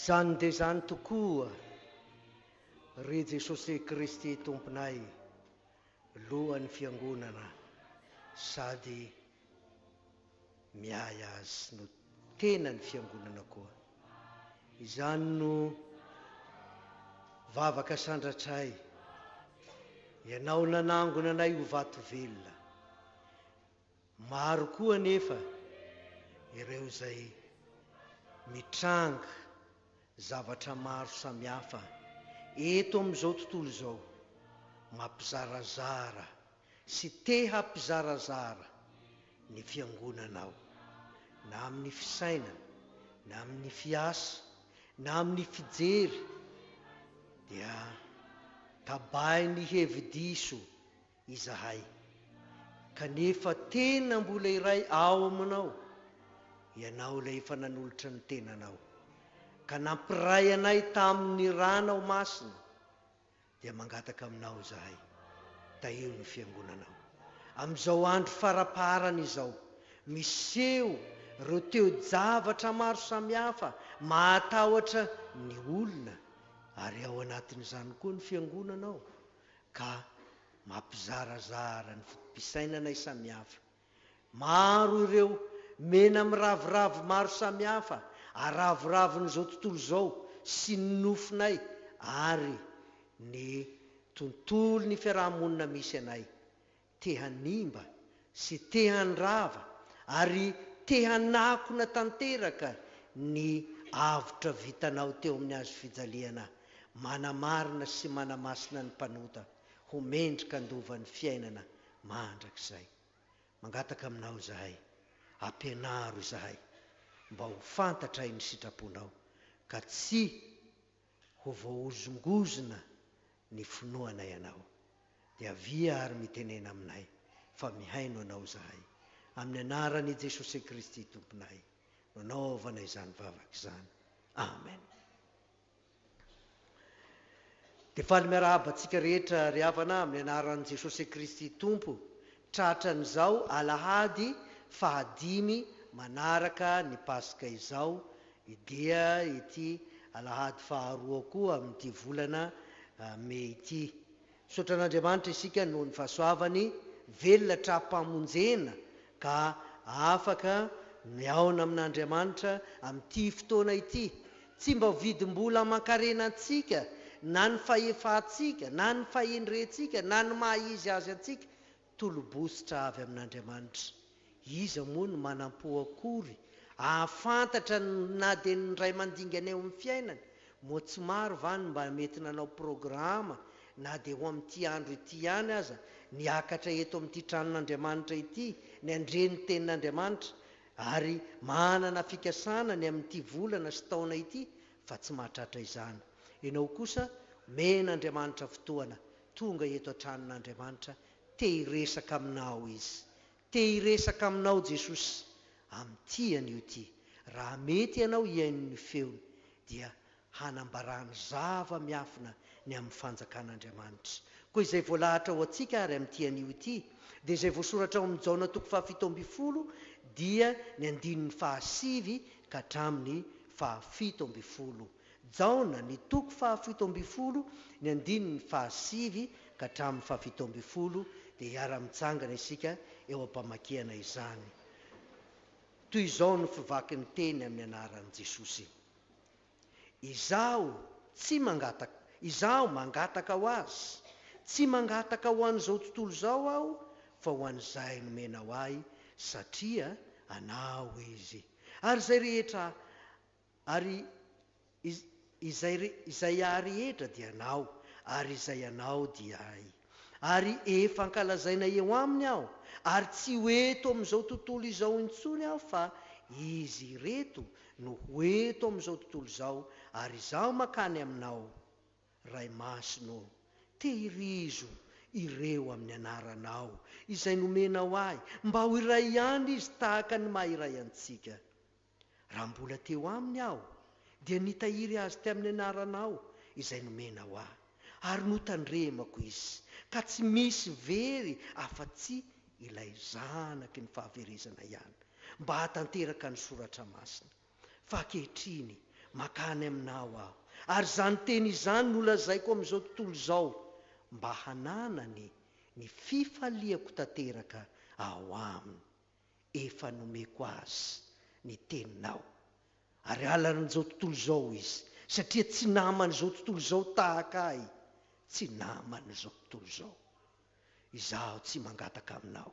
Izany dia izany tokoa, ry Jesosy Kristy Tomponay, Lohan'ny Fiangonana sady miahy azy no tenan'ny Fiangonana koa. Izany no vavaka sandratray, Ianao nanangona anay ho vato velona. Maro koa anefa ireo izay mitranga zavatra maro samihafa eto amin'izao tontolo izao mampizarazara sy te hampizarazara ny fiangonanao, na amin'ny fisainana, na amin'ny fiasa, na amin'ny fijery, dia tabahin'ny hevi-diso izahay, kanefa tena mbola iray ao aminao Ianao ilay efa nanolotra ny tenanao, ka nampiray anay tamin'ny Ranao masina, dia mangataka aminao izahay, tahio ny Fiangonanao. Amin'izao andro faraparany izao, miseho ireo teo-javatra maro samihafa mahatahotra ny olona, ary ao anatin'izany koa ny Fiangonanao, ka mampizarazara ny foto-pisainanay samihafa. Maro ireo mena miraviravy maro samihafa araviravin'izao tontolo izao sy ny nofinay ary ny tontolon'ny fiaraha-monina misy anay. Te hanimba sy te handrava ary te hanakona tanteraka ny avotra vitanao teo amin'ny hazo fijaliana manamarina sy manamasina ny mpanota ho mendrika handova ny fiainana mandrakizay. Mangataka aminao izahay, ampianaro izahay mba ho fantatray ny sitraponao ka tsy ho voahozongozona ny finoanay Anao. Dia avia ary mitenena aminay fa mihaino Anao izahay. Amin'ny anaran' i Jesosy Kristy Tomponay no anaovana izany vavaka izany. Amen. Dia faly miarahaba antsika rehetra ry havana amin'ny anaran'i Jesosy Kristy Tompo tratran'izao alahady fahadimy manaraka ny Paska izao dia ity alahady faharoa koa amin'ity volana mey ity. Misaotra an'Andriamanitra isika noho ny fahasoavany, velona tra-pamonjena ka afaka mihaona amin'Andriamanitra amin'ity fotoana ity. Tsy mba vidim-bola aman-karena antsika na ny fahefantsika na ny fahendrentsika na ny maha izy azy antsika Tolo-bositra avy amin'Andriamanitra. Iza moa no manam-po akory hahafantatra ny na dia ny indray mandingana eo amin'ny fiainany? Moa tsy maro va ny mba mety nanao programa na dia ho amin'ity andro ity ihany aza ny hiakatra eto amin'ity tranon'Andriamanitra ity, ny handre ny tenin'Andriamanitra, ary manana fikasana ny amin'ity volana sy taona ity fa tsy mahatratra izany. Ianao kosa omen'Andriamanitra fotoana Tonga eto an-tranon'Andriamanitra, te hiresaka aminao Izy. Te hiresaka aminao Jesosy amin'ity anio ity. Raha mety ianao hihaino ny feony, dia hanambarany zava-miafina ny amin'ny fanjakan'Andriamanitra. Koa izay voalahatra ho antsika ary amin'ity anio ity, dia izay voasoratra ao amin'ny Jaona toko fahafito ambinifolo, dia ny andininy fahasivy ka hatramin'ny fahafito ambinifolo. Jaona, ny toko fahafito ambinifolo, ny andininy fahasivy ka hatramin'ny fahafito ambinifolo, dia hiara-mitsangana isika eo am-pamakiana izany. Toy izao no fivaky ny teny amin'ny anaran'i Jesosy, Izaho tsy mangataka, izaho mangataka ho azy, tsy mangataka ho an'izao tontolo izao aho, fa ho an'izay nomenao ahy, satria anao izy. Ary izay rehetra Ary izay izay ahy rehetra dia anao, ary izay anao dia ahy. Ary efa ankalazaina eo aminy aho, ary tsy ho eto amin'izao tontolo izao intsony aho fa izy ireto no ho eto amin'izao tontolo izao, ary izaho mankany aminao, Ray Masina ô, tehirizo ireo amin'ny anaranao, izay nomenao ahy, mba ho iray ihany izy tahaka ny maha iray antsika. Raha mbola teo aminy aho, dia nitahiry azy tamin'ny anaranao izay nomenao ahy, ary notandremako izy, ka tsy misy very afa-tsy ilay zanaky ny fahaverezana ihany, mba hahatanteraka ny soratra masina. Fa ankehitriny, Mankany aminao aho. Ary izany teny izany no lazaiko amin'izao tontolo izao, mba hananany ny fifaliako tanteraka ao aminy. Efa nomeko azy ny teninao. Ary halan'izao tontolo izao izy, satria tsy naman'izao tontolo izao tahaka ahy, tsy naman'izao tontolo izao. Izaho tsy mangataka aminao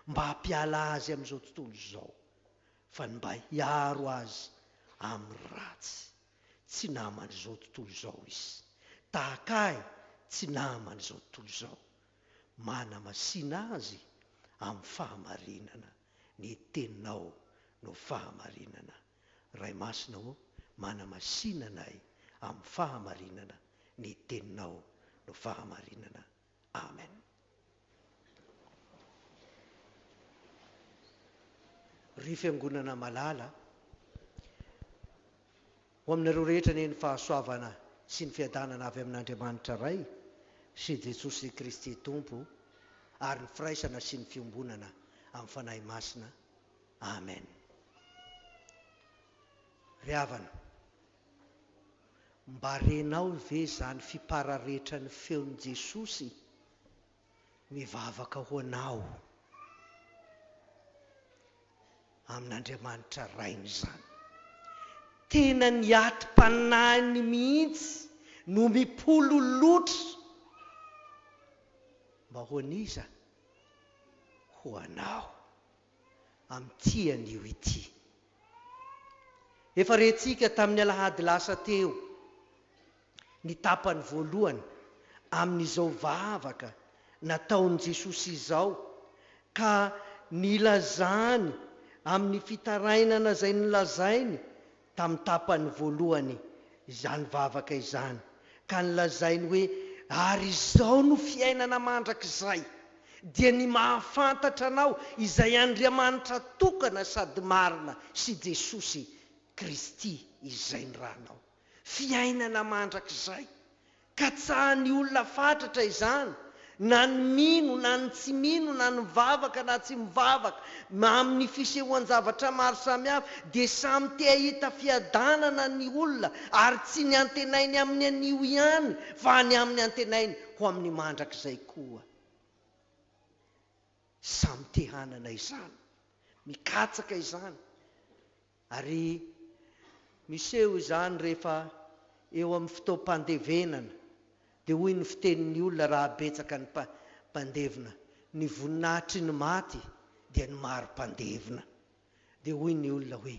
mba hampiala azy amin'izao tontolo izao, fa ny mba hiaro azy amin'ny ratsy. Tsy naman'izao tontolo izao izy. Tahaka ahy, tsy naman'izao tontolo izao. Manamasina azy amin'ny fahamarinana. Ny teninao no fahamarinana. Ray Masina ô, manamasina anay amin'ny fahamarinana. Ny teninao no fahamarinana. Amen. Ry Fiangonana malala, ho aminareo rehetra anie ny fahasoavana sy ny fiadanana avy amin'Andriamanitra Ray sy Jesosy Kristy Tompo ary ny firaisana sy ny fiombonana amin'ny Fanahy Masina. Amen. Ry havana, Mba renao ve izany fipararetran'ny feon'i Jesosy mivavaka ho anao amin'Andriamanitra Rainy izany? Tena ny atim-panahiny mihitsy no mipololotra mba ho an'iza? Ho anao. amin'ity anio ity. Efa rentsika tamin'ny alahady lasa teo ny tapany voalohany amin'izao vavaka nataon'i Jesosy izao ka nilazany amin'ny fitarainana izay nolazainy tamin'ny tapany voalohany izany vavaka izany, ka nolazainy hoe, Ary izao no fiainana mandrakizay, dia ny mahafantatra Anao, izay Andriamanitra tokana sady marina, sy Jesosy Kristy izay niranao. Fiainana mandrakizay. Katsahan'ny olona fatratra izany, na ny mino na ny tsy mino, na ny mivavaka na tsy mivavaka, amin'ny fisehoan-javatra maro samihafa, dia samy te hahita fiadanana ny olona, ary tsy ny antenainy amin'ny anio ihany, fa ny amin'ny antenainy ho amin'ny mandrakizay koa. Samy te hanana izany, mikatsaka izany. Ary miseho izany rehefa eo amin'ny fotoam-pandevenana, dia hoy ny fitenin'ny olona raha betsaka ny mpandevina, ny voninahitry ny maty dia ny maro mpandevina. Dia hoy ny olona hoe,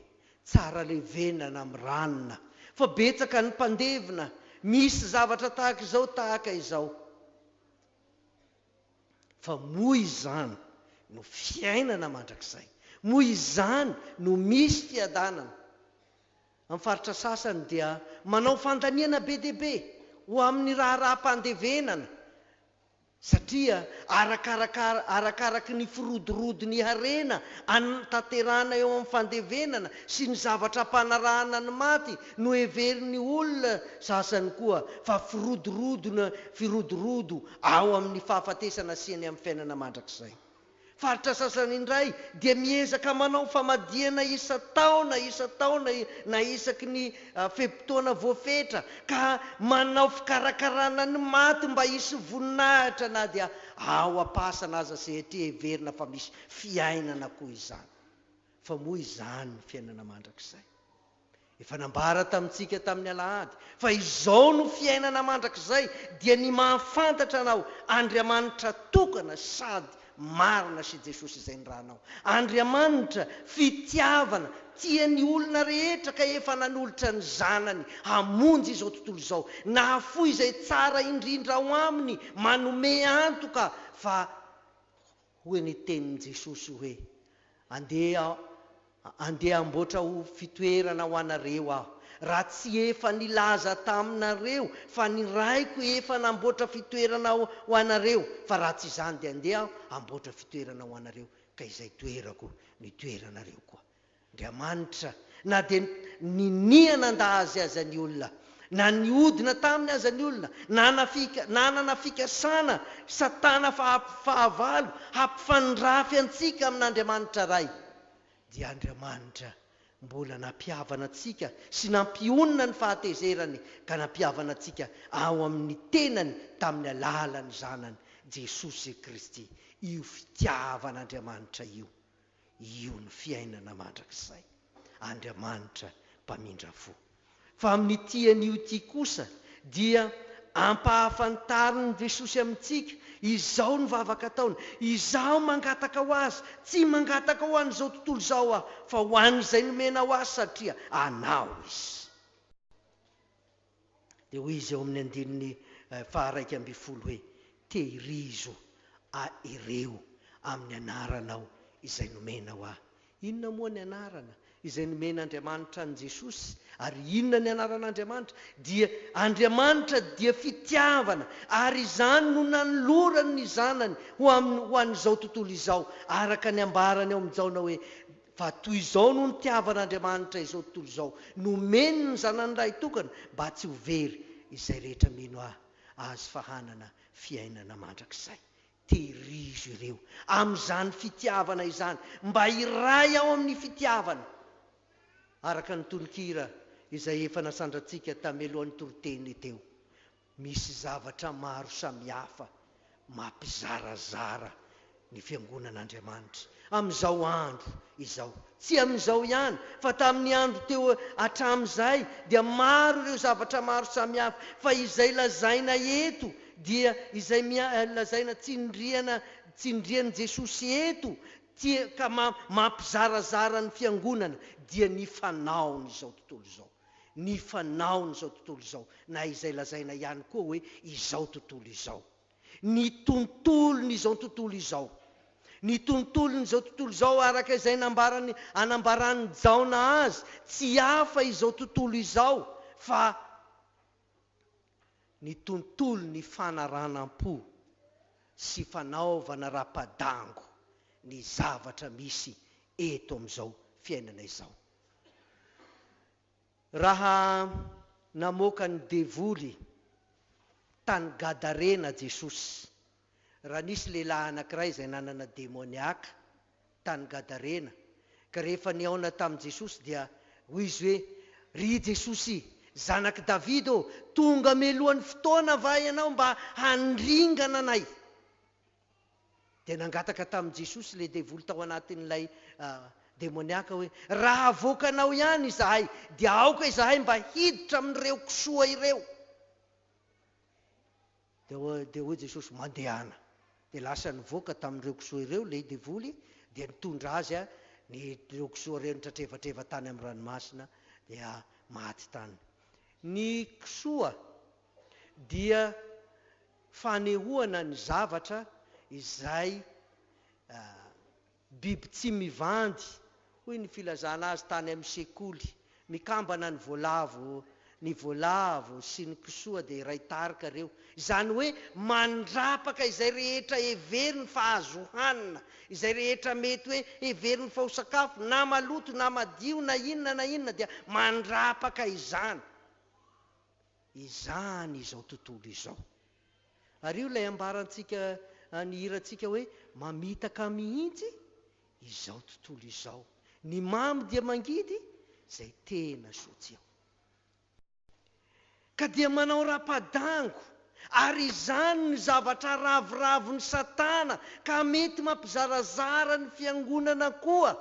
tsara levenana amin'ny ranona, fa betsaka ny mpandevina, misy zavatra tahaka izao tahaka izao. Fa moa izany no fiainana mandrakizay? Moa izany no misy fiadanana? Amin'ny faritra sasany dia manao fandaniana be dia be ho amin'ny raharaham-pandevenana, satria arakaraka arakaraky ny firodorodon'ny harena anatanterahana eo amin'ny fandevenana sy ny zavatra ampanarahana ny maty no heverin'ny olona sasany koa fa firodorodona firodorodo ao amin'ny fahafatesana sy eny amin'ny fiainana mandrakizay. Faritra sasany indray dia miezaka manao famadihana isan-taona isan-taona na isaky ny fe-potoana voafetra ka manao fikarakarana ny maty mba hisy voninahitra na dia ao am-pasana aza sehatria heverina fa misy fiainana koa izany. Fa moa izany ny fiainana mandrakizay? Efa nambara tamintsika tamin'ny alahady fa izao no fiainana mandrakizay dia ny mahafantatra Anao, Andriamanitra tokana sady marina sy Jesosy izay nirahanao. Andriamanitra fitiavana, tia ny olona rehetra ka efa nanolotra ny Zanany hamonjy izao tontolo izao. Nahafoy izay tsara indrindra ao aminy, manome antoka fa Hoy ny tenin'i Jesosy hoe, Andeha andeha hamboatra ho fitoerana ho anareo Aho, raha tsy efa nilaza taminareo fa ny Raiko efa namboatra fitoerana ho anareo, fa raha tsy izany dia andeha Aho hamboatra fitoerana ho anareo, ka izay toerako no hitoeranareo koa. Andriamanitra, na dia ninia nandà Azy aza ny olona, na niodina taminy aza ny olona, na nanana fikasana Satana fahavalo hampifandrafy antsika amin'Andriamanitra Ray, dia Andriamanitra. Mbola nampihavana antsika sy nampionona ny fahatezerany ka nampihavana antsika ao amin'ny tenany tamin'ny alalan'ny Zanany, Jesosy Kristy. Io fitiavan'Andriamanitra io, io no fiainana mandrakizay. Andriamanitra mpamindra fo. Fa amin'ity anio ity kosa dia ampahafantarin'i Jesosy amintsika izao ny vavaka ataony, Izaho mangataka ho azy, tsy mangataka ho an'izao tontolo izao aho, fa ho an'izay nomenao ahy satria anao izy. Dia hoy izy eo amin'ny andininy faha-11 hoe, Tehirizo ahy ireo amin'ny anaranao izay nomenao ahy. Inona moa ny anarana izay nomen'Andriamanitra an'i Jesosy? Ary inona ny anaran'Andriamanitra? Dia Andriamanitra dia fitiavana, ary izany no nanolorany ny Zanany ho amin'ny ho an'izao tontolo izao, araka ny ambarany ao amin'ny Jaona hoe, Fa toy izao no nitiavan'Andriamanitra izao tontolo izao, nomeny ny Zanany lahitokana mba tsy ho very izay rehetra mino Azy fa hanana fiainana mandrakizay. Tehirizo ireo amin'izany fitiavana izany, mba hiray ao amin'ny fitiavana, araka ny tononkira izay efa nasandrantsika tamelohan'ny toriteny teo. Misy zavatra maro samihafa mampizarazara ny Fiangonan'Andriamanitra amin'izao andro izao. Tsy amin'izao ihany, fa tamin'ny andro teo hatramin'izay dia maro ireo zavatra maro samihafa, fa izay lazaina eto dia izay lazaina tsindriana tsindrian'i Jesosy eto tia ka mampizarazara ny Fiangonana dia ny fanaon'izao tontolo izao. Ny fanaon'izao tontolo izao, na izay lazaina ihany koa hoe izao tontolo izao. Ny tontolon'izao tontolo izao. Ny tontolon'izao tontolo izao araka izay nambaran'i anambaran'i Jaona azy, tsy hafa izao tontolo izao fa ny tontolon'ny fanaranam-po sy fanaovana rapadango ny zavatra misy eto amin'izao fiainana izao. Raha namoaka ny devoly tany Gadarena Jesosy, raha nisy lehilahy anankiray izay nanana demoniaka tany Gadarena, ka rehefa nihaona tamin'i Jesosy dia hoy izy hoe, Ry Jesosy, Zanak'i Davida ô, tonga melohan'ny fotoana va Ianao mba handringana anay? Dia nangataka tamin'i Jesosy ilay devoly tao anatin'ilay demoniaka hoe, Raha avoakanao ihany izahay, dia aoka izahay mba hiditra amin'ireo kisoa ireo. Dia hoy Jesosy, Mandehana. Dia lasa nivoaka tamin'ireo kisoa ireo ilay devoly, dia nitondra azy ny ireo kisoa ireo nitratrevatreva tany amin'ny ranomasina, dia maty tany. Ny kisoa dia fanehoana ny zavatra izay biby tsy mivandy, hoy ny filazana azy tany amin'ny sekoly. Mikambana ny voalavo, ny voalavo sy ny kisoa dia iray tarika ireo. Izany hoe mandrapaka izay rehetra heveriny fa azo hanina, izay rehetra mety hoe heveriny fa ho sakafo, na maloto na madio na inona na inona dia mandrapaka izany. Izany izao tontolo izao. Ary io ilay ambarantsika ny hirantsika hoe mamitaka mihitsy izao tontolo izao. Ny mamy dia mangidy izay tena soa tsy ao. Ka dia manao rapadango. Ary izany ny zavatra raviravon'i Satana ka mety mampizarazara ny fiangonana koa.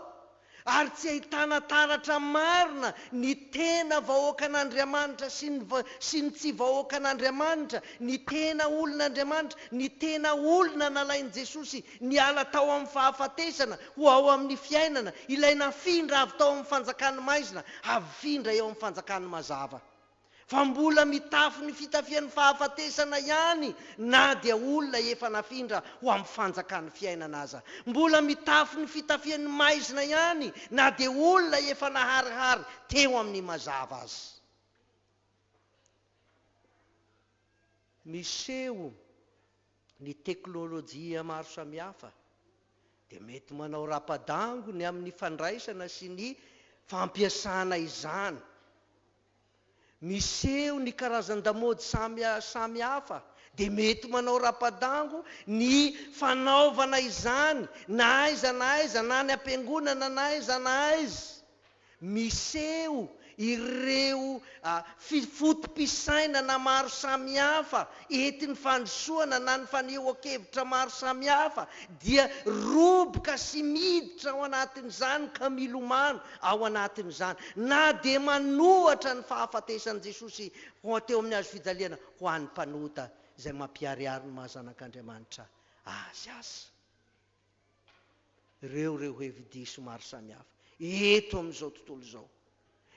Ary tsy ahitana taratra marina ny tena vahoakan'Andriamanitra sy ny sy ny tsy vahoakan'Andriamanitra, ny tena olon'Andriamanitra, ny tena olona nalain'i Jesosy niala tao amin'ny fahafatesana ho ao amin'ny fiainana, ilay nafindra avy tao amin'ny fanjakan'ny maizina hafindra eo amin'ny fanjakan'ny mazava. Fa mbola mitafy ny fitafian'ny fahafatesana ihany na dia olona efa nafindra ho amin'ny fanjakan'ny fiainana aza. Mbola mitafy ny fitafian'ny maizina ihany na dia olona efa naharihary teo amin'ny mazava aza. Miseho ny teknolojia maro samihafa dia mety manao rapadango ny amin'ny fandraisana sy ny fampiasana izany. Miseho ny karazan-damaody samy samy hafa dia mety manao rapadango ny fanaovana izany na aiza na aiza na any am-piangonana na aiza na aiza. Miseho ireo foto-pisainana maro samihafa entin'ny fandrosoana na ny fanehoan-kevitra maro samihafa dia roboka sy miditra ao anatin'izany ka milomano ao anatin'izany na dia manohatra ny fahafatesan'i Jesosy ho teo amin'ny hazo fijaliana ho an'ny mpanota izay mampiharihary ny maha zanak'Andriamanitra azy aza. Ireo ireo hevi-diso maro samihafa eto amin'izao tontolo izao.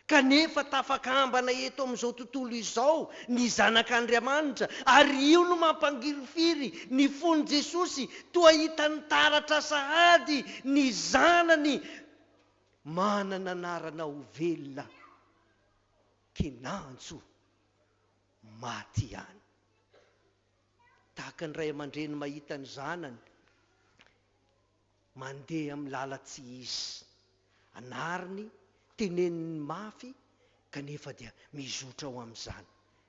Kanefa tafakambana eto amin'izao tontolo izao ny Zanak'Andriamanitra, ary io no mampangirifiry ny fon'i Jesosy, toa hitany taratra sahady ny Zanany manana anarana ho velona, kinanjo maty ihany. Tahaka ny ray aman-dreny mahita ny zanany mandeha amin'ny lalan-tsy izy. Anariny, teneniny mafy, kanefa dia mizotra ho amin'izany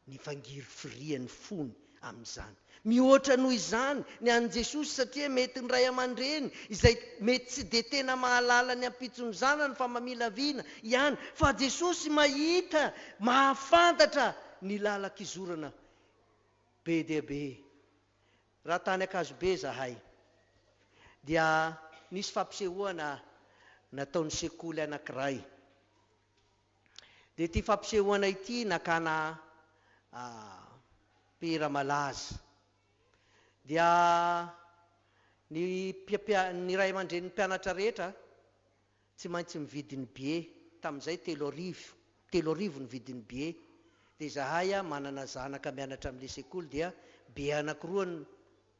ny fangirifirian'ny fony amin'izany. Mihoatra noho izany ny an'i Jesosy satria mety ny ray aman-dreny izay mety tsy dia tena mahalala ny ampitson'ny zanany fa mamilavina ihany fa Jesosy mahita, mahafantatra ny lalan-kizorana Be dia be. Raha tany Ankazobe zahay dia nisy fampisehoana nataon'ny sekoly anankiray. Dia ity fampisehoana ity nakana mpihira malaza. Dia ny ny ray aman-drenin'ny mpianatra rehetra Tsy maintsy mividy ny billet, tamin'izay 3000, 3000 ny vidin'ny billet, dia izahay manana zanaka mianatra amin'ilay sekoly dia billet anakiroa,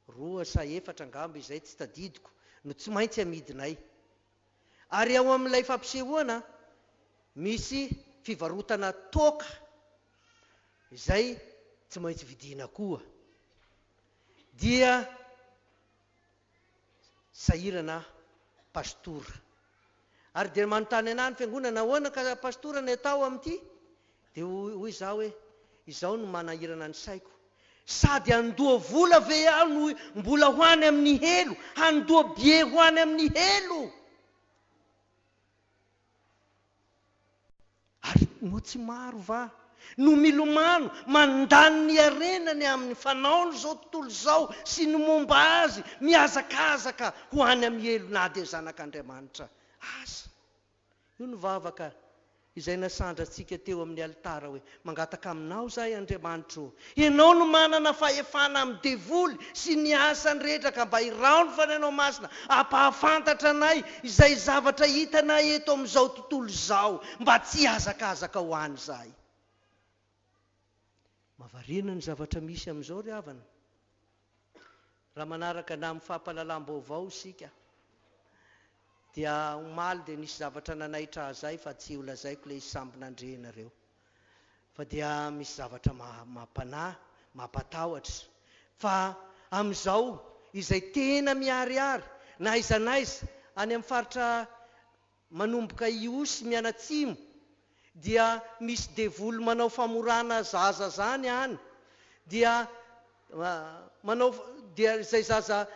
roa sa efatra angamba izay tsy tadidiko, no tsy maintsy amidinay. Ary ao amin'ilay fampisehoana misy fivarotana toaka izay tsy maintsy vidiana koa. Dia. Sahirana aho Pastora. Ary dia manontany anah ny fiangonana, ahoana ka Pastora ny atao amin'ity? Dia hoy izaho hoe, izao no manahirana ny saiko. Sady handoa vola ve aho no mbola ho any amin'ny helo, handoa billet ho any amin'ny helo? Ary moa tsy maro va no milomano mandany ny harenany amin'ny fanaon'izao tontolo izao sy ny momba azy mihazakazaka ho any amin'ny helo na dia zanak'Andriamanitra aza? Io no vavaka izay nasandrantsika teo amin'ny alitara hoe, Mangataka aminao izahay Andriamanitra ô, Ianao no manana fahefana amin'ny devoly sy ny asany rehetra ka mba iraho ny Fanahinao Masina hampahafantatra anay izay zavatra hitanay eto amin'izao tontolo izao mba tsy hihazakazaka ho any izahay. Mahavariana ny zavatra misy amin'izao ry havana. Raha manaraka na amin'ny fampahalalam-baovao isika dia omaly dia nisy zavatra nanaitra ahy izay fa tsy holazaiko ilay izy samby nandre ianareo. Fa dia misy zavatra mampanahy, mampatahotra. Fa amin'izao izay tena miharihary na aiza na aiza any amin'ny faritra manomboka Ihosy mianatsimo dia misy devoly manao famorana zaza zany any dia manao dia izay zaza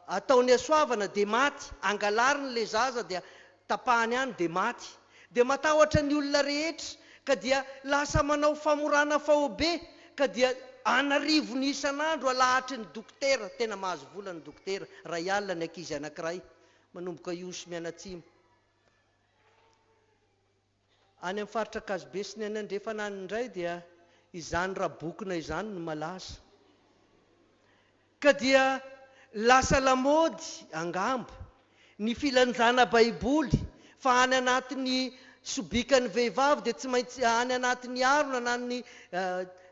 ataony hasoavana dia maty, angalariny ilay zaza dia tapahany any dia maty. Dia matahotra ny olona rehetra ka dia lasa manao famorana faobe ka dia an'arivony isan'andro alahatry ny dokotera, tena mahazo vola ny dokotera, iray alina ny ankizy anankiray manomboka Ihosy mianatsimo. Any amin'ny faritra Ankazobe sy ny any andrefana any indray dia izany rabokona izany no malaza. Ka dia lasa lamaody angamba ny filanjana baiboly fa any anatin'ny sobikan'ny vehivavy dia tsy maintsy any anatin'ny harona na ny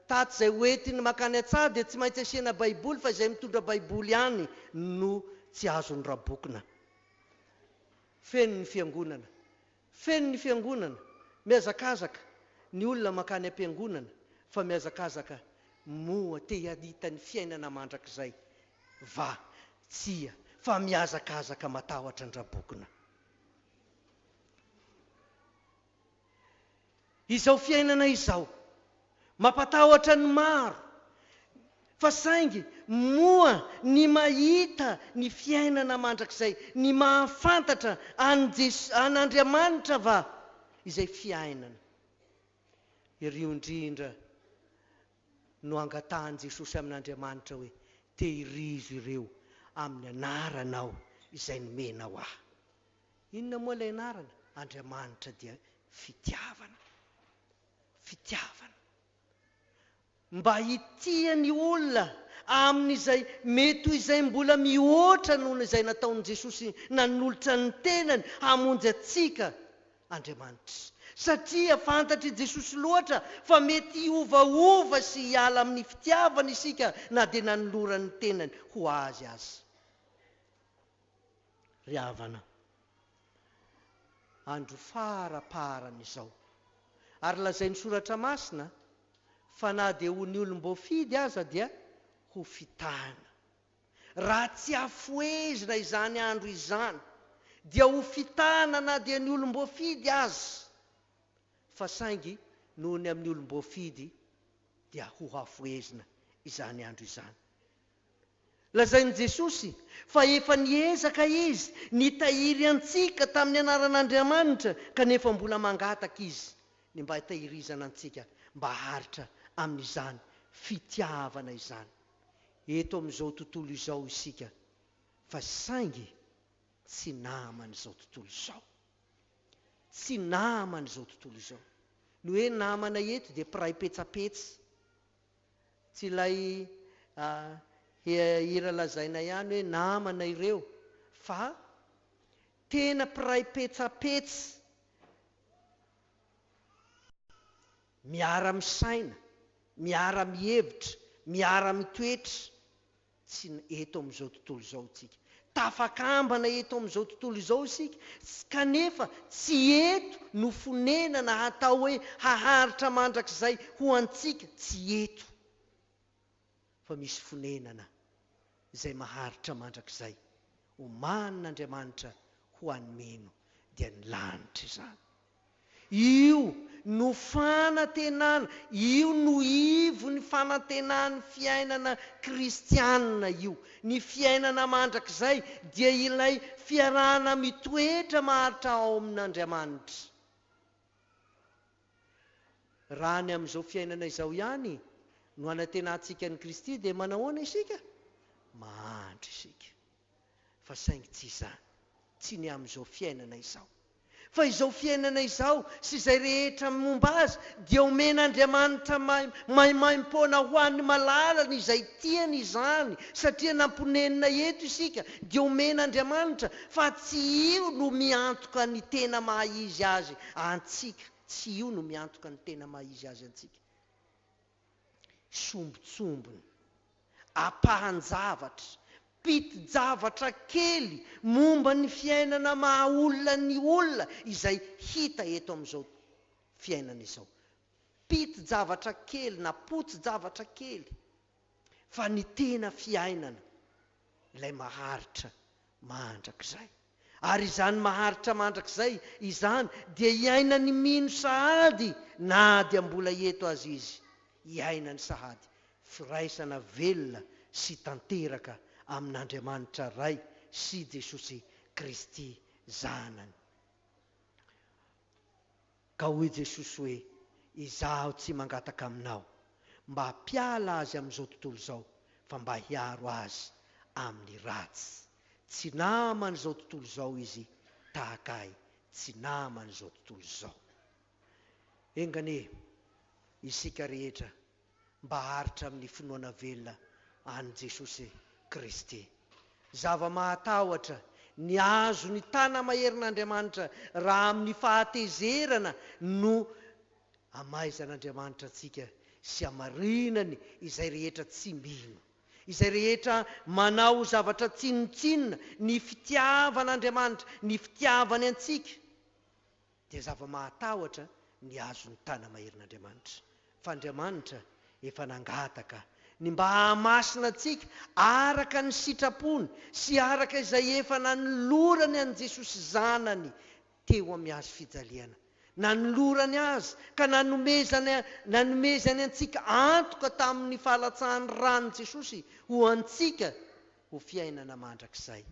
taty izay hoentiny mankany an-tsaha dia tsy maintsy asiana baiboly fa izay mitondra baiboly ihany no tsy azon'ny rabokona. Feno ny fiangonana. Feno ny fiangonana, mihazakazaka ny olona mankany am-piangonana fa mihazakazaka moa te hahita ny fiainana mandrakizay va? Tsia, fa mihazakazaka matahotra an-drabokona. Izao fiainana izao, mampatahotra ny maro, fa saingy moa ny mahita ny fiainana mandrakizay, ny mahafantatra an'i Jes- an'Andriamanitra va? izay fiainana. Ireo indrindra no angatahan'i Jesosy amin'Andriamanitra hoe, Tehirizo ireo amin'ny anaranao izay nomenao ahy. Inona moa ilay anarana? Andriamanitra dia fitiavana. Fitiavana. Mba hitia ny olona amin'izay mety ho izay mbola mihoatra noho izay nataon'i Jesosy nanolotra ny tenany hamonjy antsika Andriamanitra. Satria fantatr'i Jesosy loatra fa mety hiovaova sy hiala amin'ny fitiavany isika na dia nanolorany ny tenany ho azy aza. Ry havana, andro faraparany izao. Ary lazain'ny Soratra Masina fa na dia ho ny olom-boafidy aza dia ho fitahana. Raha tsy hafohezina izany andro izany, dia ho fitahana na dia ny olom-boafidy aza. Fa saingy noho ny amin'ny olom-boafidy dia hohafohezina izany andro izany. Lazain'i Jesosy fa efa niezaka Izy nitahiry antsika tamin'ny anaran'Andriamanitra, kanefa mbola mangataka Izy ny mba hitahirizana antsika mba haharitra amin'izany fitiavana izany. Eto amin'izao tontolo izao isika, fa saingy tsy naman'izao tontolo izao. Tsy naman'izao tontolo izao. Ny hoe namana eto dia mpiray petsapetsa. Tsy ilay hira lazaina ihany hoe namana ireo fa tena mpiray petsapetsa, miara-misaina, miara-mihevitra, miara-mitoetra. Tsy eto amin'izao tontolo izao isika. Tafakambana eto amin'izao tontolo izao isika, kanefa tsy eto no fonenana hatao hoe haharitra mandrakizay ho antsika, tsy eto, fa misy fonenana izay maharitra mandrakizay, omanin'Andriamanitra ho an'ny mino, dia ny lanitra izany. Io no fanantenana, io no ivon'ny fanantenan'ny fiainana kristianina io. Ny fiainana mandrakizay dia ilay fiarahana mitoetra maharitra ao amin'Andriamanitra. Raha ny amin'izao fiainana izao ihany no anantenantsika an'i Kristy dia manahoana isika? Mahantra isika. Fa saingy tsy izany, tsy ny amin'izao fiainana izao. Fa izao fiainana izao sy izay rehetra momba azy dia omen'Andriamanitra maimaimpoana ho an'ny malalany izay tiany izany, satria namponenina eto isika dia omen'Andriamanitra, fa tsy io no miantoka ny tena maha izy azy antsika, tsy io no miantoka ny tena maha izy azy antsika. sombintsombiny, ampahan-javatra, piti-javatra kely momba ny fiainana maha-olona ny olona izay hita eto amin'izao fiainana izao. Piti-javatra kely na potsi-javatra kely, fa ny tena fiainana, ilay maharitra mandrakizay. Ary izany maharitra mandrakizay izany dia iainan'ny mino sahady na dia mbola eto aza izy. Iainany sahady firaisana velona sy tanteraka amin'Andriamanitra Ray sy Jesosy Kristy Zanany. Ka hoy Jesosy hoe, Izaho tsy mangataka aminao mba hampiala azy amin'izao tontolo izao, fa mba hiaro azy amin'ny ratsy. Tsy naman'izao tontolo izao izy tahaka ahy tsy naman'izao tontolo izao. Enga anie isika rehetra mba haharitra amin'ny finoana velona an'i Jesosy Kristy. Zava-mahatahotra ny azon'ny tana-maherin'Andriamanitra raha amin'ny fahatezerana no amaizan'Andriamanitra antsika sy amarinany izay rehetra tsy mino, izay rehetra manao zavatra tsinontsinona ny fitiavan'Andriamanitra, ny fitiavany antsika. Dia zava-mahatahotra ny azon'ny tana-maherin'Andriamanitra. Fa Andriamanitra efa nangataka ny mba hahamasina antsika araka ny sitrapony sy araka izay efa nanolorany an'i Jesosy Zanany teo amin'ny hazo fijaliana. Nanolorany Azy ka nanomezany nanomezany antsika antoka tamin'ny fahalatsahan'ny ran'i Jesosy ho antsika ho fiainana mandrakizay.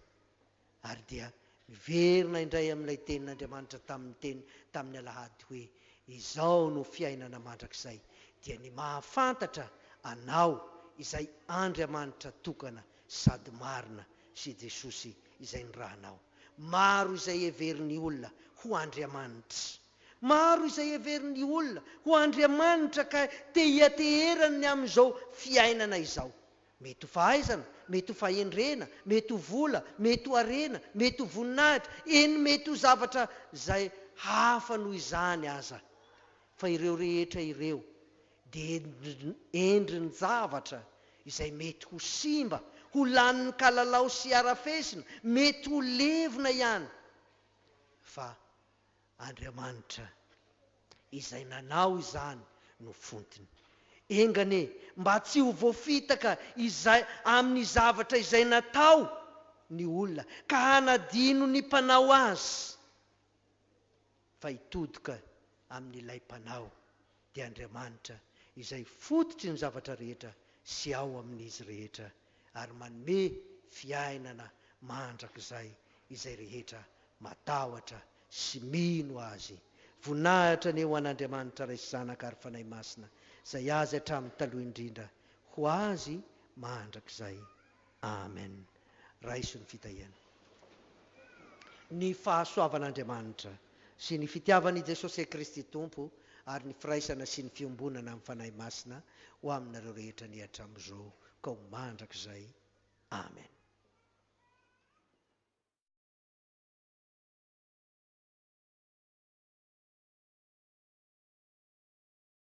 Ary dia. Miverina indray amin'ilay tenin'Andriamanitra tamin'ny teny tamin'ny alahady hoe, Izao no fiainana mandrakizay, dia ny mahafantatra Anao izay Andriamanitra tokana sady marina sy Jesosy izay nirahanao. Maro izay heverin'ny olona ho andriamanitra. Maro izay heverin'ny olona ho andriamanitra ka te hiateherany ny amin'izao fiainana izao. Mety ho fahaizana, mety ho fahendrena, mety ho vola, mety ho harena, mety ho voninahitra, eny mety ho zavatra izay hafa noho izany aza. Fa ireo rehetra ireo dia endrin-javatra izay mety ho simba, ho lanin'ny kalalao sy harafesina, mety ho levona ihany. Fa Andriamanitra izay nanao izany no fontiny. Enga anie mba tsy ho voafitaka izay amin'ny zavatra izay natao ny olona ka hanadino ny mpanao azy fa hitodika amin'ilay mpanao dia Andriamanitra izay fototry ny zavatra rehetra sy ao amin'izy rehetra ary manome fiainana mandrakizay izay rehetra matahotra sy mino Azy. Voninahitra anie ho an'Andriamanitra Ray sy Zanaka ary Fanahy Masina, izay Azy hatramin'ny taloha indrindra, ho Azy mandrakizay. Amen. Raiso ny fitahiana. Ny fahasoavan'Andriamanitra sy ny fitiavan'i Jesosy Kristy Tompo ary ny firaisana sy ny fiombonana amin'ny Fanahy Masina ho aminareo rehetra anie hatramin'izao ka ho mandrakizay. Amen.